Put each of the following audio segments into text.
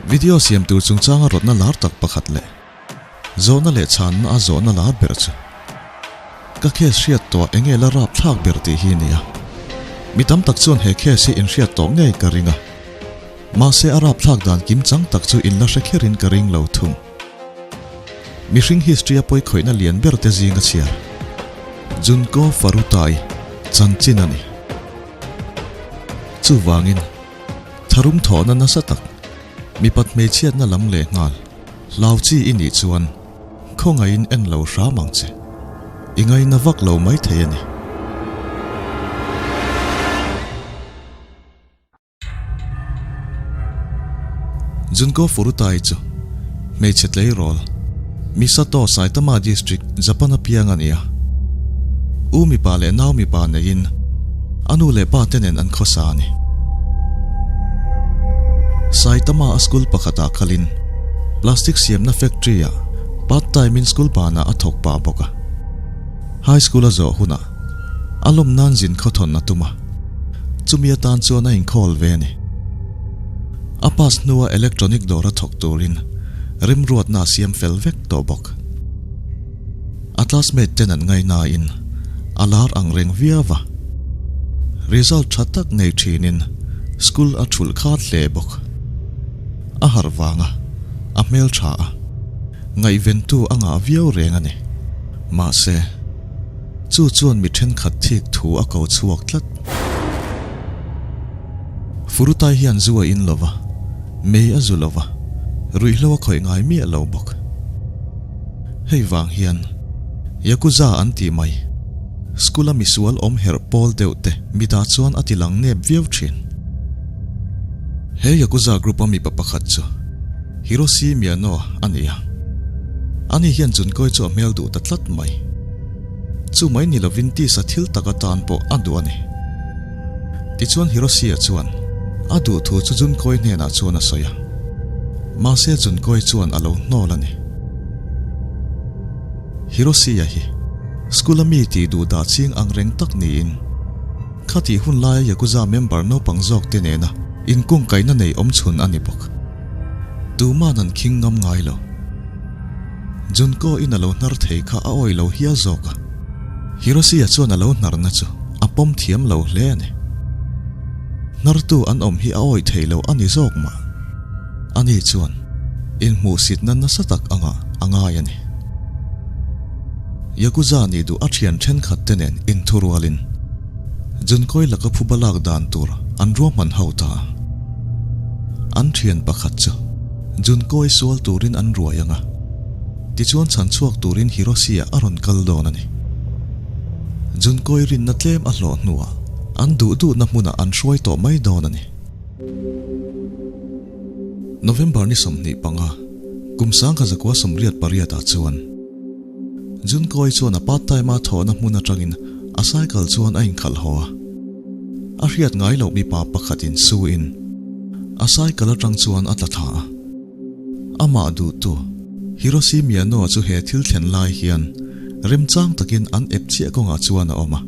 Video siam tur chungchanga rawtna lar tak pakhat leh zawhna leh chhanna a zawhna lar ber chu ka case hriat tawh enge la rap thlak ber tih hi a ni a. Mi tam tak chuan he case hi inhriat tawh ngei ka ring a. Mahse a rap thlak dan kim chang tak chu inla hre kherin ka ring lo thung. Mihring history a pawikhawihna lian ber te zing a chhiar. Junko Farutai chanchin a ni. Chuvangin, tharum thawhna nasa tak, mipat hmeichhiatna lam leh nghal, hlau chi i nih chuan khawngaihin en lo hram ang che. I ngaina vak lo maithei a ni. Junko Furutai chu hmeichhe tleirawl, Misato Saitama District, Japan a piang a ni a. U mipa leh nau mipa neiin a nu leh pa te nen an khawsa a ni. Saitama a school pakhatah khalin plastic siamna factory ah part time in school banah a thawk pah bawk a. High school a zawh hunah a lawm nan zin khawthawn a tum a. Chumi atan chuan a inkhawl ve a ni. A pass hnua electronic dawr a thawk turin rimruatna a siam fel vek tawh bawk. A classmate ten an ngaihnain a lar ang reng viau a. Result tha tak nei thinin school a thulh khat hle bawk. A harh vanga a hmel tha a, ngaihventu a ngah viau reng a ni. Mahse. Chu chuan mi thenkhat thik thu a ko chhuak tlat. Furutai hian zu a in lo va, mei a zu lo va, ruihhlo a khawih ngai miah lo bawk. Hei vang hian Yakuza an tih mai, school a misual awm herh pawl deuh te mitah chuan a ti lang nep viau thin. He Yakuza group a mipa pakhat chu Hiroshi Miyano a ni a. Ani hian Junko-i chu a hmel duh ta tlat mai. Chu mai ni lovin tisa thil tak atan pawh a duh a ni. Tichuan Hiroshi-a chuan a duh thu chu Junko-i hnenah chuan a sawi a. Mahse Junko-i chuan a lo hnawl a ni. Hiroshi-a hi school-a mi tih duh dah ching ang reng tak niin khatih hun laia Yakuza member naupang zawk te nena inkungkaihna nei awm chhun a ni bawk. Tuman an khing ngam ngai lo. Junko in a lo hnar thei kha a awih lo hial zawk a. Hiroshi-a chuan a lo hnarna chu a pawm thiam lo hle a ni. Hnartu an awm hi a awih thei lo a ni zawk mah. Ani chuan inhmuhsitna nasa tak anga a ngai a ni. Yakuza nih duh a thian thenkhat te nen inthurualin Junko-i laka phuba lak dan tur an ruahman ho ta a. An thian pakhat chu Junko-i sual turin an ruai ang a, tichuan chhan chhuak turin Hiroshi-a a rawn kal dawn a ni. Junko-i rinna tlem a hlawh hnuah an duh duhna hmunah an hruai tawh mai dawn a ni. November ni 25, kum 1988 ah chuan Junko-i chuan a part time-a thawhna hmun atangin a cycle chuan a inkhalh haw a. A hriat ngai loh mipa pakhatin su in a cycle atang chuan a tla thla a. Amah duhtu Hiroshi Miyano chu he thil thlen lai hian remchang takin an ep chiah kawngah chuan a awm a.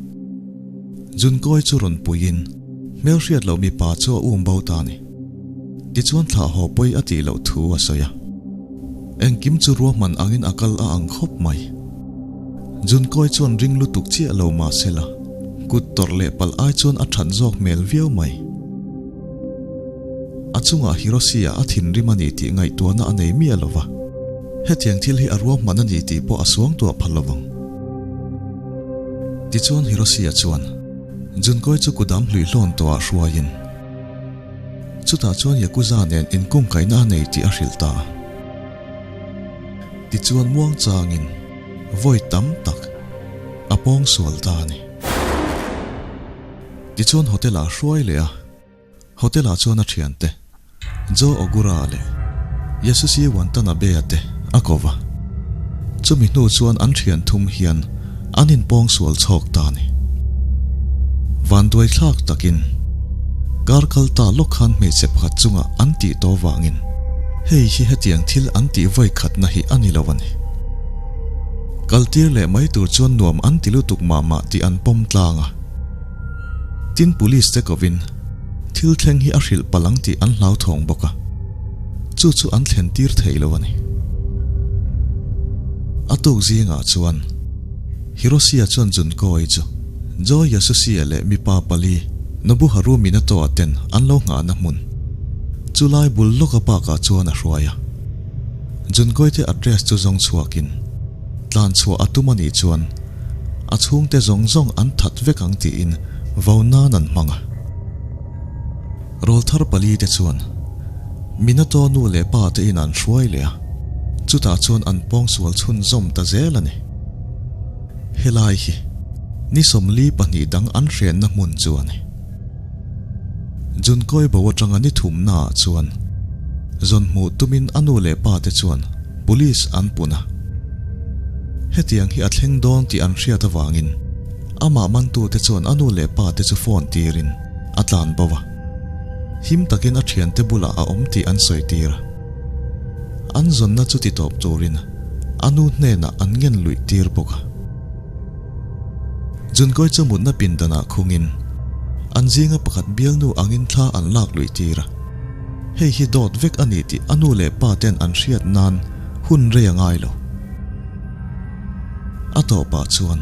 Junko-i chu rawn puiin hmelhriat loh mipa chu a um bo ta a ni. Tichuan thlah haw pawi a tih loh thu a sawi a. Engkim chu ruahman angin a kal a ang khawp mai. Junko-i chuan ring lutuk chiah lo mah se la, kut tawrh leh palh ai chuan a that zawk hmel viau mai. A chungah Hiroshi-a a thinrim a ni tih ngaihtuahna a nei miah lo va, hetiang thil hi a ruahman a ni tih pawh a suangtuah phal lo vang. Tichuan Hiroshi-a chuan Junko-i chu kudam hluihlawn tawhah hruaiin, Chutah chuan Yakuza nen inkungkaihna a nei tih a hrilh ta a. Tichuan muang changin vawi tam tak a pawng sual ta a ni. Tichuan hotel ah hruai leh a, hotel ah chuan a thiante Joe Ogura leh Yasushi Wantanabe-a te a ko va. Chumi hnu chuan an thian thum hian an inpawng sual chhawk ta a ni. Vanduai thlak takin kar kal ta lawk khan hmeichhe pakhat chungah an tih tawh vangin hei hi hetiang thil an tih vawi khatna hi a ni lo a ni. Kaltir leh mai tur chuan nuam an ti lutuk mah mah tih an pawm tlang a. Tin police te kovin thil thleng hi a hrilh palh ang tih an hlauthawng bawk a. Chu chu an thlen tir thei lo a ni. A tuk zingah chuan Hiroshi-a chuan Junko-i chu Joe Yasushi-a leh mipa pali Nobuharu Minato-a ten an lo nghahna hmun chulai bul lawka park-ah chuan a hruai a. Junko-i te address chu zawng chhuakin tlan chhuah a tum a nih chuan a chhungte zawng zawng an that vek ang tiin vo nan an hmang a. Rawlthar palite chuan Minato nu leh pa te in an hruai leh a, chutah chuan an pawngsual chhunzawm ta zel a ni. Helai hi ni 42 dang an hrenna hmun chu a ni. Junkawi bo atanga ni thumnaah chuan zawn hmuh tumin a nu leh pa te chuan Police an pun a. Hetiang hi a thleng dawn tih an hriat avangin amah mantute chuan a nu leh pa te chu phone tirin a tlan bo a. Him takin a thiante bulah a awm tih an sawi tir a. An zawnna chu ti tawp turin a nu hnenah an ngen luih tir bawk a. Junkawi chu mutna pindanah khungin an zinga pakhat bialnu angin thla an lak luih tir a. Hei hi dawt vek a ni tih a nu leh pa ten an hriat nan hun rei a ngai lo. A tawpah chuan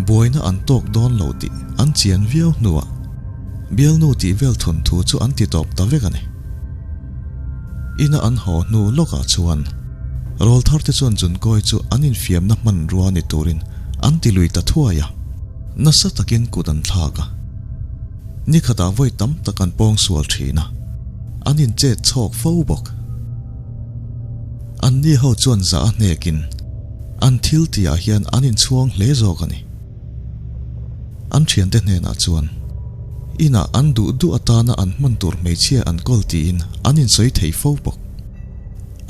buaina an tawk dawn lo tih an chian viau hnuah bialnu tih vel thun thu chu an ti tawp ta vek a ni. Ina an haw hnu lawkah chuan rawlthar te chuan Junkawi chu an infiamna hmanrua ni turin an ti lui ta thuai a, nasa takin kut an thlak a. Ni khatah vawi tam tak an pawng sual thin a, an inchet chhawk fo bawk. Anni ho chuan zah a hnekin an thil tihah hian an inchhuang hle zawk a ni. An thiante hnenah chuan inah an duh duh atana an hman tur hmeichhia an kawl tiin an insawi thei fo bawk.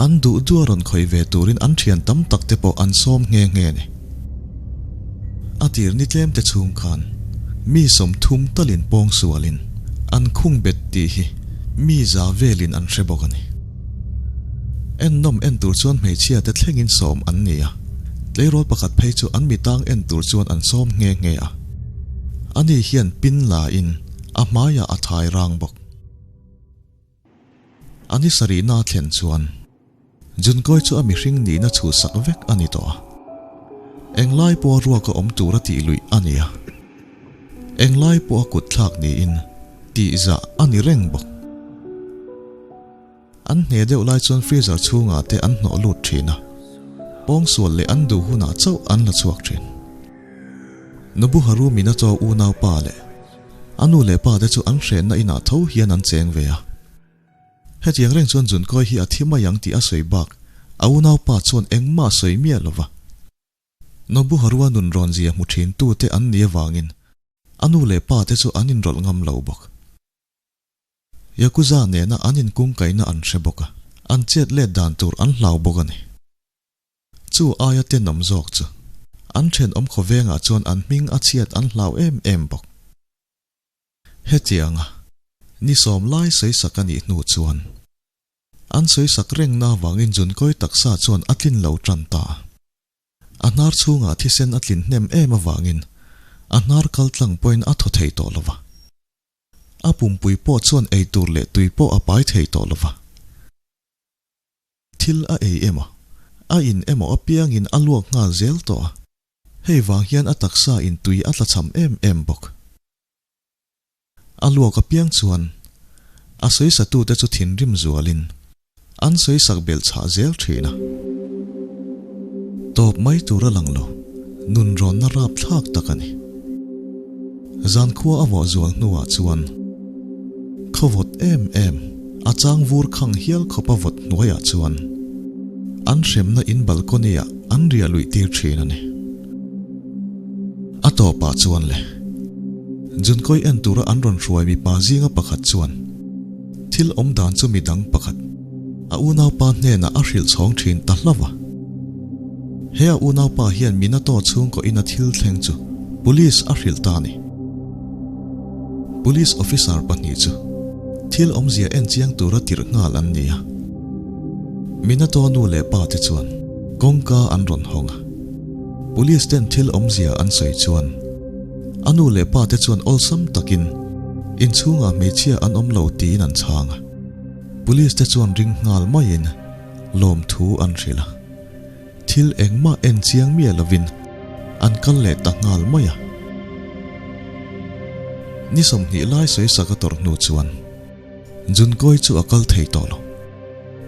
An duh duh a rawn khawih ve turin an thian tam tak te pawh an sawm nghe nghe a ni. A tir ni tlem te chhung khan mi 30 talin pawng sualin an khung bet tih hi mi za velin an hre bawk a ni. Ennawm en tur chuan hmeichhia te thlengin sawm an ni a, tleirawl pakhat phei chu an mitang en tur chuan an sawm nghe nghe a. Ani hian pin la in a hmaiah a thai rang bawk. A ni sarihna a thlen chuan Junkawi chu a mihring nihna chhuhsak vek a ni tawh a. Englai pawha ruaka awm tura tih luih a ni a. Englai pawha kut thlak niin tihzah a ni reng bawk. An hne deuh lai chuan freezer chhungah te an hnawh lut thin a, pawngsual leh an duh hunah chauh an la chhuak thin. Nobuharu Minato unaupa leh A nu leh pa te chu an hrenna inah tho hian an cheng ve a. Hetiang reng chuan Junkawi hi a thi mai ang tih a sawi bak a unaupa chuan engmah a sawi miah lo va. Nobuharua nun rawn zia hmu thin tu te an nih avangin a nu leh pa te chu an inrawlh ngam lo bawk. Yakuza nena an inkungkaihna an hre bawk a, an chet let dan tur an hlau bawk a ni. Chu aia tenawm zawk chu an thenawm khawvengah chuan an hming a chhiat an hlau em em bawk. Hetianga ni sawm lai sawisak a nih hnu chuan an sawisak rengna avangin Junkawi taksa chuan a tlin lo tan ta a. A hnar chhungah thisen a tlin hnem em avangin a hnar kal tlang pawhin a thaw thei tawh lo va. A pumpui pawh chuan eitur leh tui pawh a pai thei tawh lo va. Thil a ei emaw, a in emaw apiangin a luak nghal zel tawh a, hei vang hian a taksa in tui a tlachham em em bawk. A luak apiang chuan a sawisatute chu thinrim zualin an sawisak belh chhah zel thin a. Tawp mai tur a lang lo, nunrawnna rapthlak tak a ni. Zankhua a vawh zual hnuah chuan khawvawt em em a chang vur khang hial khawp a vawt hnuaiah chuan an hremna in balcony ah an riah luih tir thin a ni. A tawpah chuan le Junkawi en tura an rawn hruai mipa zinga pakhat chuan thil awm dan chu midang pakhat a unaupa hnenah a hrilh chhawng thin ta hlauh a. He a unaupa hian Minato chhungkaw ina thil thleng chu Police a hrilh ta a ni. Police officer pahnih chu thil awmzia en chiang tura tirh nghal an ni a. Minato nu leh pa te chuan kawngka an rawn hawng a. Police ten thil awmzia an sawi chuan a nu leh pa te chuan awlsam takin inchhungah hmeichhia an awm lo tiin an chhang a. Police te chuan ring nghal maiin lawmthu an hrilh a. Thil engmah en chiang miah lovin an kal leh ta nghal mai a. Ni 20 lai sawisak a tawrh hnu chuan Junkawi chu a kal thei tawh lo.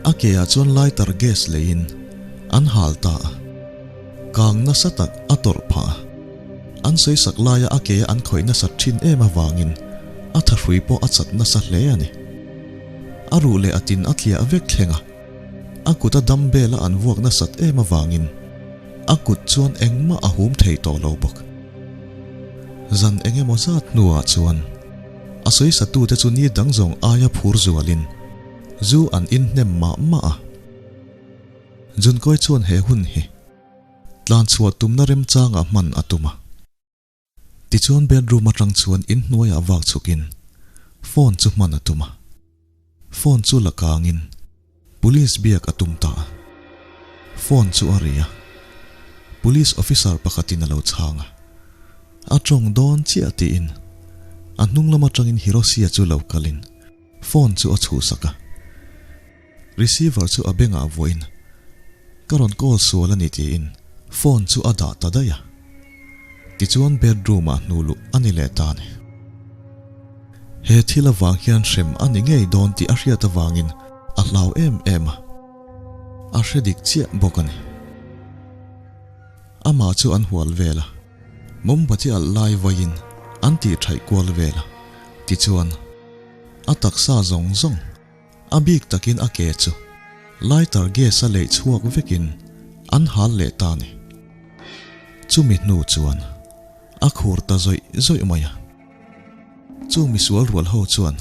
A ke ah chuan lighter gas leiin an hal ta a. Kang nasa tak a tawrh phah a. An sawisak laia a ke a an khawih nasat thin em avangin a thahrui pawh a chat nasa hle a ni. A ruh leh a tin a tliah vek thleng a. A kut a dumbbell a an vuak nasat em avangin a kut chuan engmah a hum thei tawh lo bawk. Zan eng emaw zat hnuah chuan a sawisatute chu ni dang zawng aia phur zualin zu an inhnem mah mah a. Junkawi chuan he hun hi tlanchhuah tumna remchangah hman a tum a. Tichuan bedroom atang chuan inhnuaiah vak chhukin phone chu hman a tum a. Phone chu la kangin police biak a tum ta a. Phone chu a ri a. Police officer pakhatin a lo chhang a. A tawng dawn chiah tiin a hnung lam atangin Hiroshi-a chu lo kalin phone chu a chhuhsak a. Receiver chu a bengah vuahin ka rawn call sual a ni tiin phone chu a dah ta daih a. Tichuan bedroom ah hnu luh a ni leh ta a ni. He thil avang hian hrem a ni ngei dawn tih a hriat avangin a hlau em em a. A hre dik chiah bawk a ni. Amah chu an hual vel a, mawmbati alh lai vawiin an tih thaih kual vel a. Tichuan a taksa zawng zawng. A bik takin a ke chu lighter gas a leih chhuak vekin an hal leh ta a ni. Chumi hnu chuan a khur ta zawih zawih mai a. Chu misual rual ho chuan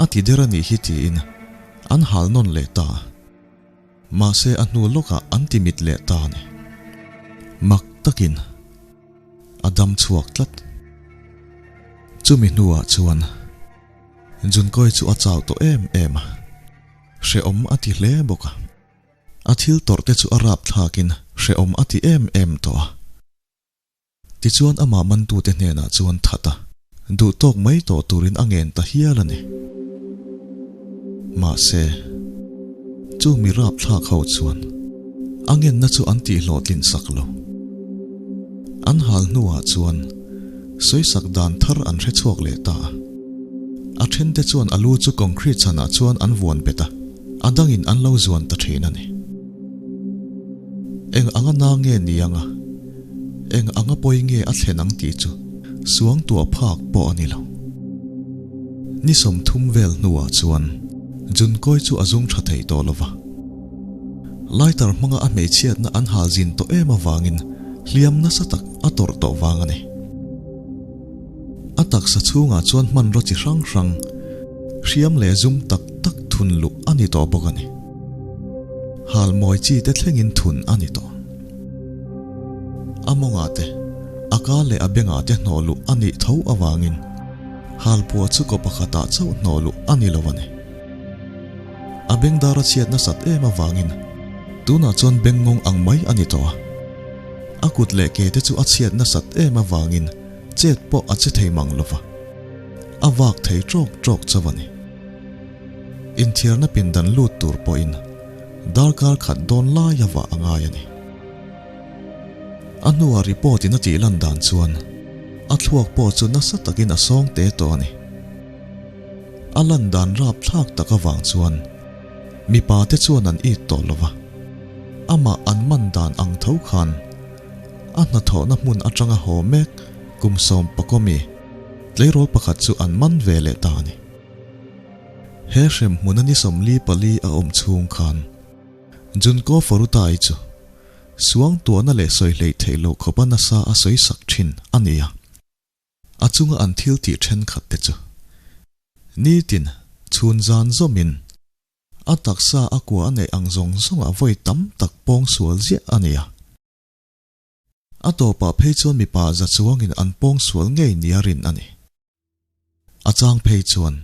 a ti der a nih hi tiin an hal nawn leh ta a. Mahse a hnu lawkah an ti mit leh ta a ni. Mak takin a dam chhuak tlat. Chumi hnuah chuan. Junkawi chu a chau tawh em em a, hrehawm a ti hle bawk a. A thil tawrh te chu a rap thlakin hrehawm a ti em em tawh a. Tichuan amah mantute hnenah chuan that a, duh tawk mai tawh turin a ngen ta hial a ni. Mahse, chu mi rap thlak ho chuan a ngenna chu an tihhlawhtlin sak lo. An hal hnuah chuan Sawisak dan thar an hre chhuak leh ta a. A thente chuan a lu chu concrete chhanah chuan an vuan bet a, a dangin an lo zuan ta thin a ni. Eng anga na nge ni anga, eng anga pawi nge a thlen ang tih chu suangtuah phak pawh a ni lo. Ni 30 vel hnuah chuan Junkawi chu a zung tha thei tawh lo va. Lighter hmanga a hmeichhiatna an hal zin tawh em avangin hliam nasa tak a tawrh tawh vang a ni. A taksa chhungah chuan hmanraw chi hrang hrang, hriam leh zum tak tak thun luh a ni tawh bawk a ni. Hal mawi chi te thlengin thun a ni tawh. A mawngah te, a ka leh a bengah te hnawh luh a nih tho avangin halpuah chu kaw pakhatah chauh hnawh luh a ni lo a ni. A bengdar a chhiat nasat em avangin tunah chuan bengngawng ang mai a ni tawh a. A kut leh ke te chu a chhiat nasat em avangin chet pawh a che thei mang lova, a vak thei tawk tawk chauh a ni. Inthiarna pindan lut tur pawhin darkar khat dawn lai a vah a ngai a ni. A hnuah report in a tih lan dan chuan a thluak pawh chu nasa takin a sawng te tawh a ni. A lan dan rapthlak tak avang chuan mipa te chuan an it tawh lo va, amah an man dan ang tho khan a hnathawhna hmun atanga haw mek kum sawm pakawmi tleirawl pakhat chu an man ve leh ta a ni. He hrem hmuna ni 44 a awm chhung khan Junko Furuta-i chu suangtuahna leh sawi hleih theih loh khawpa nasa a sawi sak thin a ni a. A chunga an thil tih thenkhat te chu nitin chhun zan zawmin a taksa a kua a neih ang zawng zawngah vawi tam tak pawng sual ziah a ni a. A tawpah phei chuan mipa za chuangin an pawng sual ngei nia rin a ni. A chang phei chuan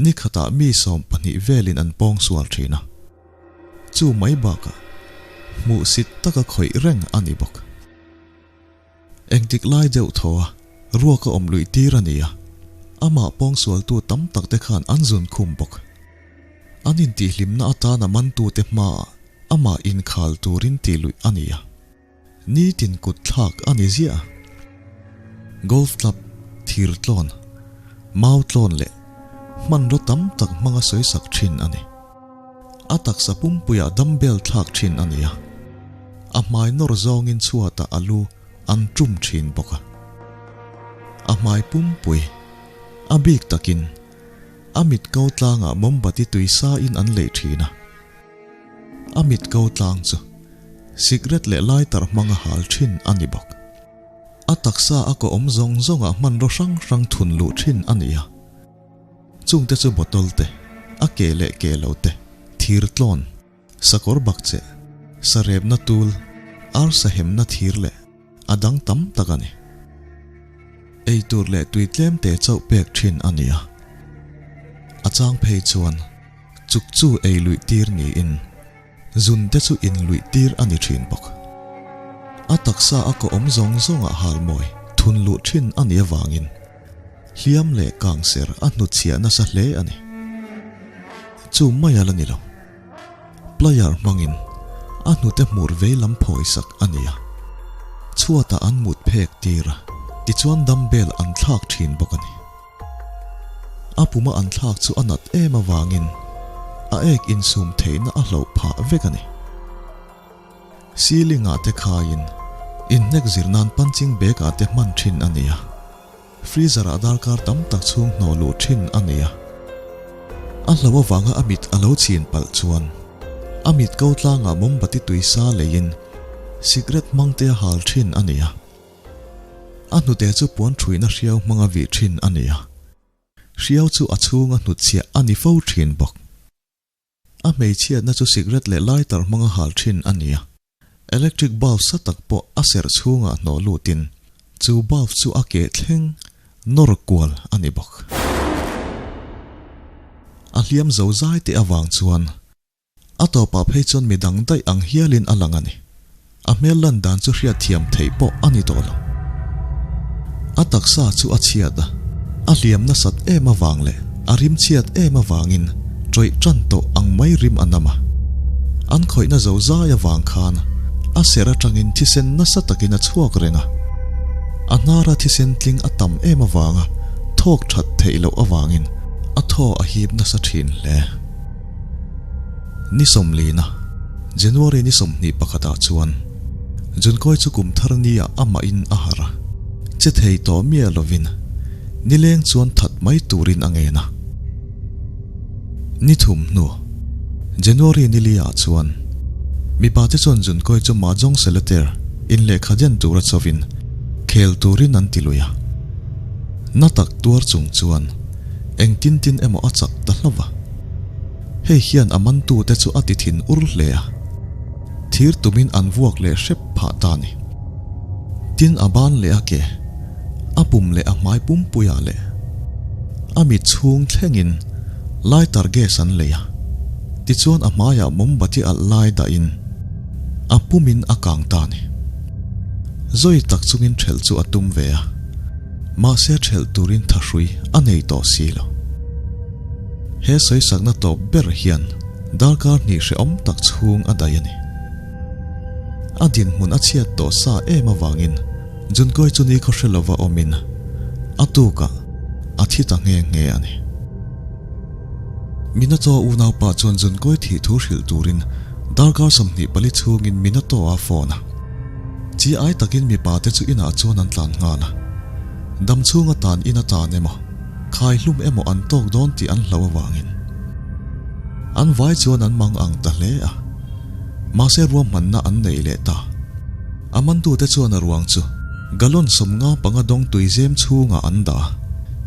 ni khatah mi 12 velin an pawng sual thin a. Chu mai bakah hmuhsit taka khawih reng a ni bawk. Engtik lai deuh thaw a, ruak a awm luih tir a ni a, amah pawngsualtu tam tak te khan an zun khum bawk. An intihhlimna atana mantute hmaah amah inkhal turin tih luih a ni a. Nitin kut thlak a ni ziah a. Golf club, thir tlawn, mau tlawn leh hmanraw tam tak hmanga sawisak thin a ni. A taksa pumpuiah dumbbell thlak thin a ni a. A hmai nawr zawngin chhuatah a lu an tum thin bawk a. A hmai pumpui, a bik takin a mit ko tlangah mawmbati tui sain an leih thin a. A mit ko tlang chu sikret leh lighter hmanga hal thin a ni bawk. A taksa a kaw awm zawng zawngah hmanraw hrang hrang thun luh thin a ni a. Chungte chu bottle te, a ke leh ke lo te, thir tlawn, sakawr bakcheh, sarepna tul, arsa hemna thir leh a dang tam tak a ni. Ei tur leh tui tlem te chauh pek thin a ni a. A chang phei chuan chuk chu ei luih tir niin zun te chu in luih tir a ni thin bawk. A taksa a kaw awm zawng zawngah halmawi thun luh thin a nih avangin hliam leh kangser a hnutchhiah nasa hle a ni. Chu mai a la ni lo. Plier hmangin a hnute hmur vei lam phawi sak a ni a, chhuatah an mut phek tir a, tichuan dumbbell an thlak thin bawk a ni. A puma an thlak chu a nat em avangin a ek insum theihna a hloh phah vek a ni. Ceiling ah te khaiin inhnek zir nan punching bag ah te hman thin a ni a. Freezer ah darkar tam tak chhung hnawh luh thin a nei a. A hlo avanga a mit a lo chhin palh chuan a mit ko tlangah mawmbati tui sa leiin sikret hmang te a hal thin a nei a. A hnute chu puan thuihna hriau hmanga vih thin a nei a. Hriau chu a chhunga hnutchhiah a ni fo thin bawk. A hmeichhiatna chu sikret leh lighter hmanga hal thin a ni a. Electric bulb sa tak pawh a serh chhungah hnawh lutin chu bulb chu a keh thleng nawr kual a ni bawk. A hliam zo zai teh avang chuan a tawpah phei chuan mi dang daih ang hialin a lang a ni. A hmel lan dan chu hriatthiam theih pawh a ni tawh lo. A taksa chu a chhiat a, a hliam nasat em avang leh a rim chhiat em avangin ṭawih ṭan tawh ang mai rim a nam a. An khawihna zo zai avang khan a serh aṭangin thisen nasa takin a chhuak reng a. A hnara thisen tling a tam em avanga thawk ṭhat theih loh avangin a thaw a hip nasa ṭhin hle. Ni sawmlina, January ni 21 ah chuan Junkawi chu kum thar nia amahin a harh a, che thei tawh miah lovin nileng chuan that mai turin a ngen a. Ni thum hnu, January ni li ah chuan mipa te chuan Junkawi chu Mahjong Solitaire in lehkha den tura chauhin khel turin an ti lui a. Na tak tuar chung chuan engtin tin emaw a chak ta hlauh va. Hei hian a mantute chu a ti thin ur hle a, thir tumin an vuak leh hrep phah ta a ni. Tin a ban leh a ke, a pum leh a hmai pumpuiah leh a mit chhung thlengin lighter gas an lei a, tichuan a hmaiah mawmbati alh lai dahin a pumin a kang ta a ni. Zawi tak chungin ṭhelh chu a tum ve a, mahse ṭhelh turin thahrui a nei tawh si lo. He sawisakna tawp ber hian darkar hnih hrehawm tak chhung a daih a ni. A dinhmun a chhiat tawh sa em avangin Junkawi chu ni khaw hre lova awmin a tukah a thi ta nghe nghe a ni. Minato unaupa chuan Junkawi thih thu hrilh turin darkar 24 chhungin Minato a phone a. Chi ai takin mipa te chu inah chuan an tlan nghal a. Dam chhung atan in atan emaw? Khai hlum emaw an tawk dawn tih an hlo avangin an vai chuan an mang ang ta hle a. Mahse ruahmanna an neih leh ta. A mantute chuan a ruang chu gallon 55 dawng tui zem chhungah an dah a,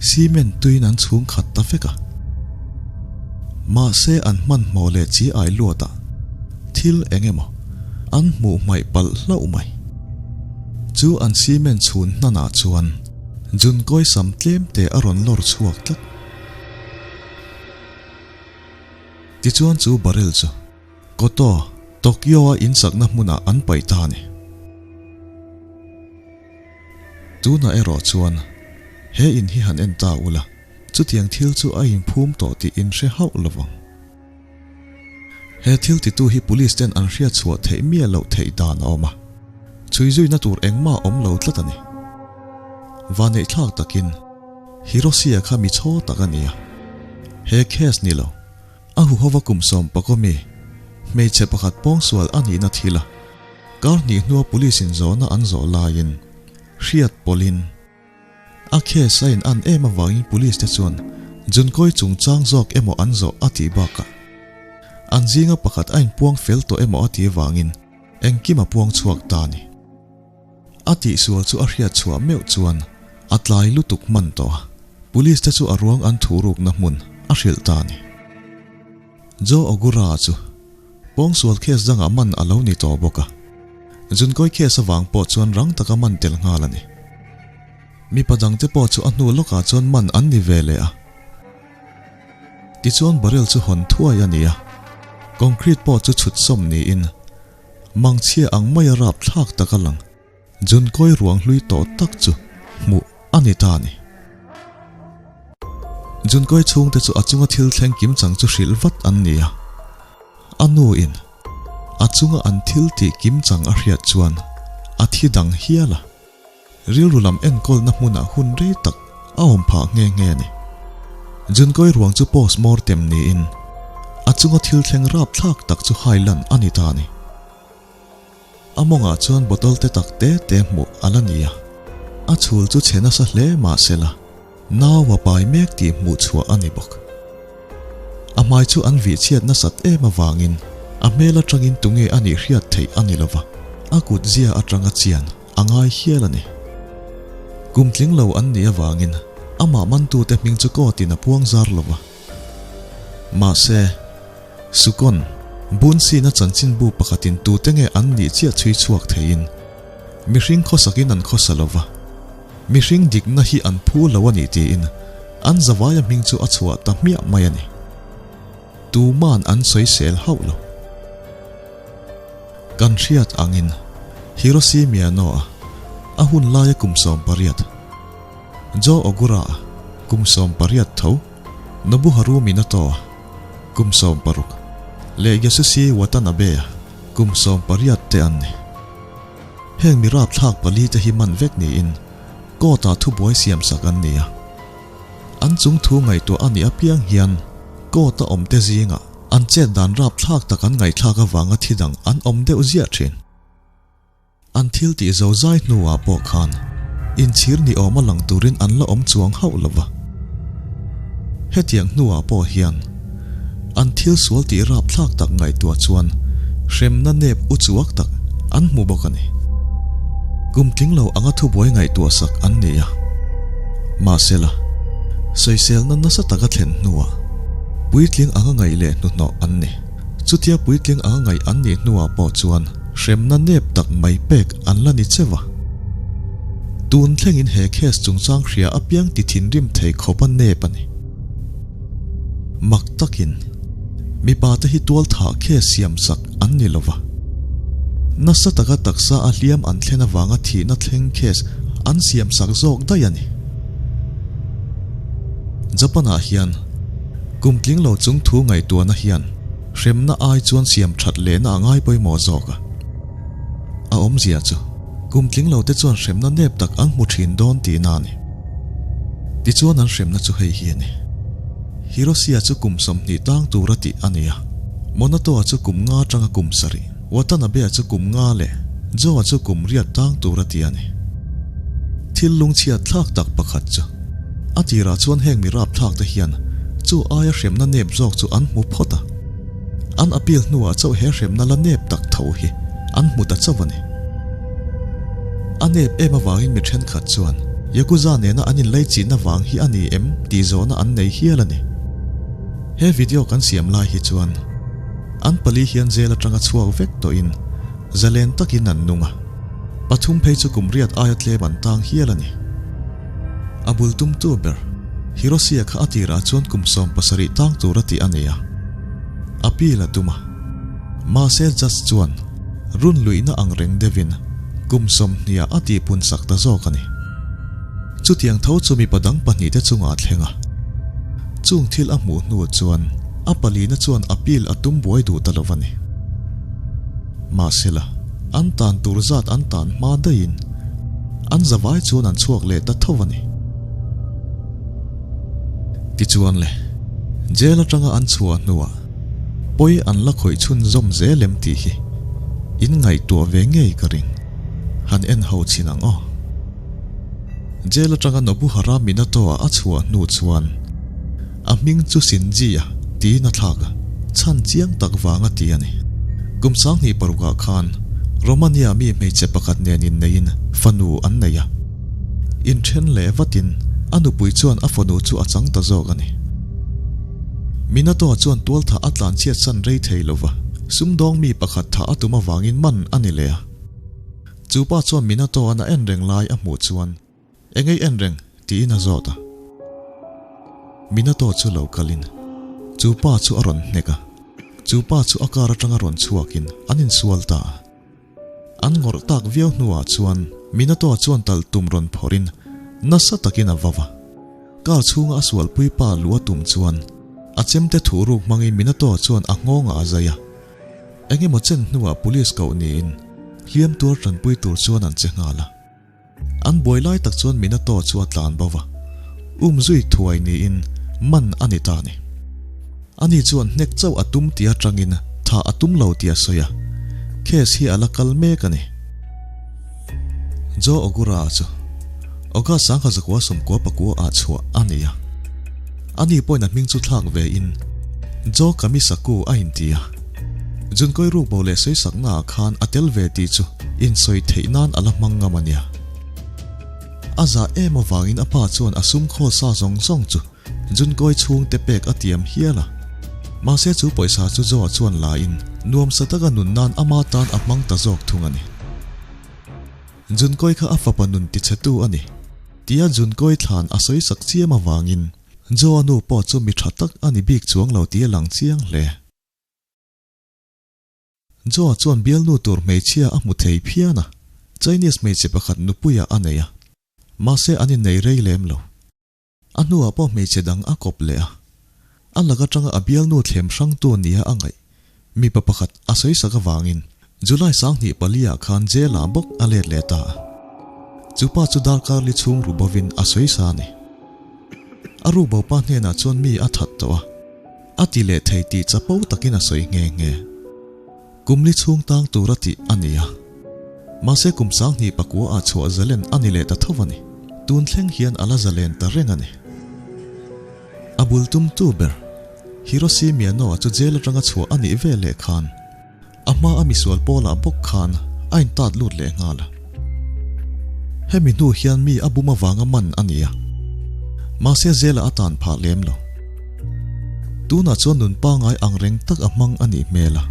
cement tuiin an chhung khat ta vek a. Mahse an hmanhmawh leh chi ai luatah thil eng emaw an hmuh hmaih palh hlauh mai. Chu an cement chhun hnanah chuan Junkawi sam tlem te a rawn lawr chhuak tlat. Tichuan chu barrel chu Koto, Tokyo-a insakna hmunah an paih ta a ni. Tunah erawh chuan he in hi han en ta ula, chutiang thil chu a inphum tawh tih in hre hauh lovang. He thil titu hi police ten an hriat chhuah theih miah loh theih dan a awm a, chhui zuina tur engmah a awm lo tlat a ni. Vaneihthlak takin Hiroshi-a kha mi chhaw tak a ni a, he case ni lo, a huhova kum sawm pakawmi hmeichhe pakhat pawngsual a nihna thil a, kar hnih hnua police in zawhna an zawh laiin hriat pawlhin, A case a in an em avangin police te chuan Junkawi chungchang zawk emaw an zawh a tih bakah an zinga pakhat a inpuang fel tawh emaw a tih avangin engkim a puang chhuak ta a ni. A tihsual chu a hriat chhuah meuh chuan a tlai lutuk hman tawh a, police te chu a ruang an thurukna hmun a hrilh ta a ni. Joe Ogura chu pawngsual case dangah man a lo ni tawh bawk a, Zunkawi case avang pawh chuan rang taka man tel nghal a ni. Mipa dangte pawh chu a hnu lawkah chuan man an ni ve leh a. Tichuan barrel chu hawn thuai a ni a, concrete pawh chu chhut sawm niin mangchhia ang maia rapthlak tak a lang. Zunkawi ruang hlui tawh tak chu hmuh a ni ta a ni. Zunkawi chhungte chu a chunga thil thleng kim chang chu hrilh vat an ni a. A nu in a chunga an thil tih kim chang a hriat chuan a thi dang hial a. Rilru lam enkawlna hmunah hun rei tak a awm phah nghe nghe a ni. Zunkawi ruang chu post mortem niin a chunga thil thleng rapthlak tak chu hai lan a ni ta a ni. A mawngah chuan bottle te tak te te hmuh a la ni a, a chhul chu chhe nasa hle mah se la, nau a pai mek tih hmuh chhuah a ni bawk. A hmai chu an vih chhiat nasat em avangin a hmel atangin tunge a nih hriat theih a ni lova, a kut zia atanga chian a ngai hial a ni. Kum tling lo an nih avangin amah mantute hming chu court-in a puang zar lova. Mahse. Sukon, Bunsina chanchinbu pakhatin tute nge an nih chiah chhui chhuak theiin, mihring khawsakin an khawsa lo va, mihring dikna hi an phu lo a nih tiin an zavaia hming chu a chhuah ta hmiah mai a ni. Tuman an sawisel hauh lo. Kan hriat angin Hiroshi Miyano-a a hun laia kum 18, Joe Ogura-a kum 18 tho, Nobuharu Minato-a kum 60 leh Yasushi Watanabe-a kum 18 te an ni. Heng mi rapthlak pali te hi man vek niin court-ah thubuai siamsak an ni a. An chung thu ngaihtuah a nih apiang hian court-a awmte zingah an chet dan rapthlak tak an ngaihthlak avanga thi dang an awm deuh ziah thin. An thil tih zo zai hnuah pawh khan inchhir ni awma lang turin an la awm chuang hauh lo va. Hetiang hnuah pawh hian an thil sual tih rapthlak tak ngaihtuah chuan hremna nep u chuak tak an hmu bawk a ni. Kum tling lo anga thubuai ngaihtuah sak an ni a. Mahsela, sawiselna nasa taka thlen hnuah puitling anga ngaih leh hnuhnawh an ni. Chutia puitling anga ngaih an nih hnuah pawh chuan hremna nep tak mai pek an la ni cheu a. Tun thlengin he case chungchang hria apiang ti thinrim thei khawp a nep a ni. Mak takin, mipa te hi tual thah case siam sak an ni lo va. Nasa taka taksa a hliam an thlen avanga thihna thleng case an siam sak zawk daih a ni. Japan-ah hian kum tling lo chung thu ngaihtuahna hian Hremna ai chuan siam that lehna a ngai pawimawh zawk a. A awmzia chu, kum tling lo te chuan hremna nep tak an hmu thin dawn tihna a ni. Tichuan an hremna chu hei hi a ni. Hiroshia chu kum 20 tang tura tih a ni a, Monato-a chu kum nga atanga kum sarih, Watanabe-a chu kum nga leh Joe-a chu kum riat tang tura tih a ni. Thil lungchhiat thlak tak pakhat chu. A tirah chuan heng mi rapthlak te hian chu aia hremna nep zawk chu an hmu phawt a. An appeal hnuah chauh he hremna la nep tak tho hi an hmu ta chauh a ni. A nep em avangin mi thenkhat chuan Yakuza nena an inleichihna vang hi a ni em tih zawhna an nei hial a ni. He video kan siam lai hi chuan an pali hian jail atanga chhuak vek tawhin zalen takin an nung a. Pathum phei chu kum riat aia tlem an tang hial a ni. A bul tumtu ber, Hiroshi-a kha a tirah chuan kum 70 tang tur a tih a nei a. A pil a tum a. Mahse judge chuan run luihna ang reng deuhin kum 20 ah a tihpun sak ta zawk a ni. Chutiang tho chu mipa dang pahnihte chungah a thleng a. Chung thil a hmuh hnu chuan. A palina chuan appeal a tum buai duh ta lo a ni. Mahsela, an tan tur zat an tan hma daihin an zavai chuan an chhuak leh ta tho a ni. Tichuan le, jail atanga an chhuah hnuah pawi an la khawih chhunzawm zel em tih hi in ngaihtuah ve ngei ka ring. Han en ho chin ang aw. Jail atanga Nobuhara Minato-a a chhuah hnu chuan a hming chu Shinji-a tiin a thlak a, chhan chiang tak vang a ti a ni. Kum 2006 ah khan Romania mi hmeichhe pakhat nen inneiin fanu an nei a. Inthen leh vatin a nupui chuan a fanu chu a chang ta zawk a ni. Minato-a chuan tualthah a tlanchhiat san rei thei lova, sumdawng mi pakhat thah a tum avangin man a ni leh a. Chu pa chuan Minato-a'n a en reng lai a hmuh chuan, Engei en reng? tiin a zawt a. Minato chu lo kalin chu pa chu a rawn hnek a, chu pa chu a car atanga rawn chhuakin an insual ta a. An ngawrh tak viau hnuah chuan Minato chuan talh tum rawn phawrhin nasa takin a vau a. Car chhunga a sualpui pa luh a tum chuan a chemte thuhruk hmangin Minato chuan a nghawngah a zai a. Eng emaw chen hnuah police koh niin hliam tuar tanpui tur chuan an che nghal a. An buai lai tak chuan Minato chu a tlan bo va, um zui thuai niin man a ni ta a ni. Ani chuan hnek chauh a tum tih atangin thah a tum lo tih a sawi a, case hi a la kal mek a ni. Joe Ogura chu August 1990 ah chhuah a ni a, ani pawhin a hming chu thlak ve in Joe Kamisaku a inti a. Junkawi rukbo leh sawisakna ah khan a tel ve tih chu insawi theih nan a la hmang ngam a nia. A zah em avangin a pa chuan a sum khawl sa zawng zawng chu Junkawi chhungte pek a tiam hial a. Mahse chu pawisa chu Joe-a chuan la in nuamsa taka nun nan ama tan a hmang ta zawk thung a ni. Junkawi kha a fapa nun tichhetu a ni tia Junkawi thlan a sawisak chiam avangin Joe-a nu pawh chu mi tha tak a ni bik chuang lo tih a lang chiang hle. Joe chuan bialnu tur hmeichhia a hmu thei phian a, Chinese hmeichhe pakhat nupuiah a nei a, mahse an innei rei lem lo. A hnuah pawh hmeichhe dang a kawp leh a, a lak atanga a bialnu thlem hrangtu nia a ngaih mipa pakhat a sawisak avangin July 24 ah khan jail ah bawk a let leh ta a. Chupa chu darkar li chhung ru bovin a sawisa a ni. A rukbo pa hnenah chuan mi a that tawh a. A ti leh thei tih chapo takin a sawi nghe nghe. Kum li chhung tang tur a tih a ni a. Mahse kum 29 ah chhuah zalen a ni leh ta tho a ni. Tun thleng hian a la zalen ta reng a ni. A bul tumtu ber, Hiroshi Miyano-a chu jail atanga chhuah a nih ve leh khan a hma a misual pawlah bawk khan a intat lut leh nghal a. Hemi hnu hian mi a bum avanga man a ni a, mahse zela a tan phah lem lo. Tunah chuan nun pangai ang reng tak a hmang a nih hmel a,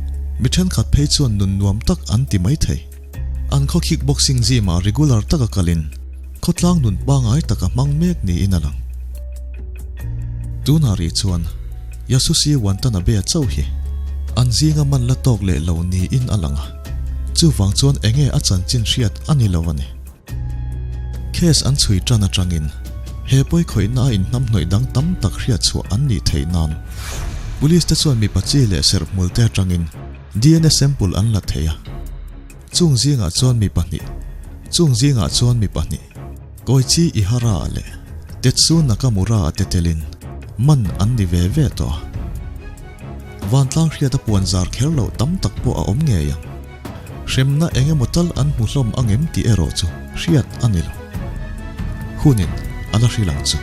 mi thenkhat phei chuan nun nuam tak an ti mai thei. An khaw kickboxing gym ah regular taka kalin khawtlang nun pangai tak a hmang mek niin a lang. Tunah rih chuan Yasushi Wantanabe-a chauh hi an zinga man la tawk leh lo niin a lang a, chuvang chuan enge a chanchin hriat a ni lo a ni. Case an chhui tan atangin he pawi khawihna a inhnamhnawih dang tam tak hriat chhuah an nih theih nan Police te chuan mipa chi leh serhmul te atangin DNA sample an la thei a, chung zingah chuan mi pahnih, chung zingah chuan mi pahnih, Koichi Ihara leh Tetsu Nakamura te telin man an ni ve ve tawh a. Vantlang hriata puan zar kher loh tam tak pawh a awm ngei ang. Hremna eng emaw tal an hmu hlawm ang em tih erawh chu hriat a ni lo. Hunin a la hrilh ang chu.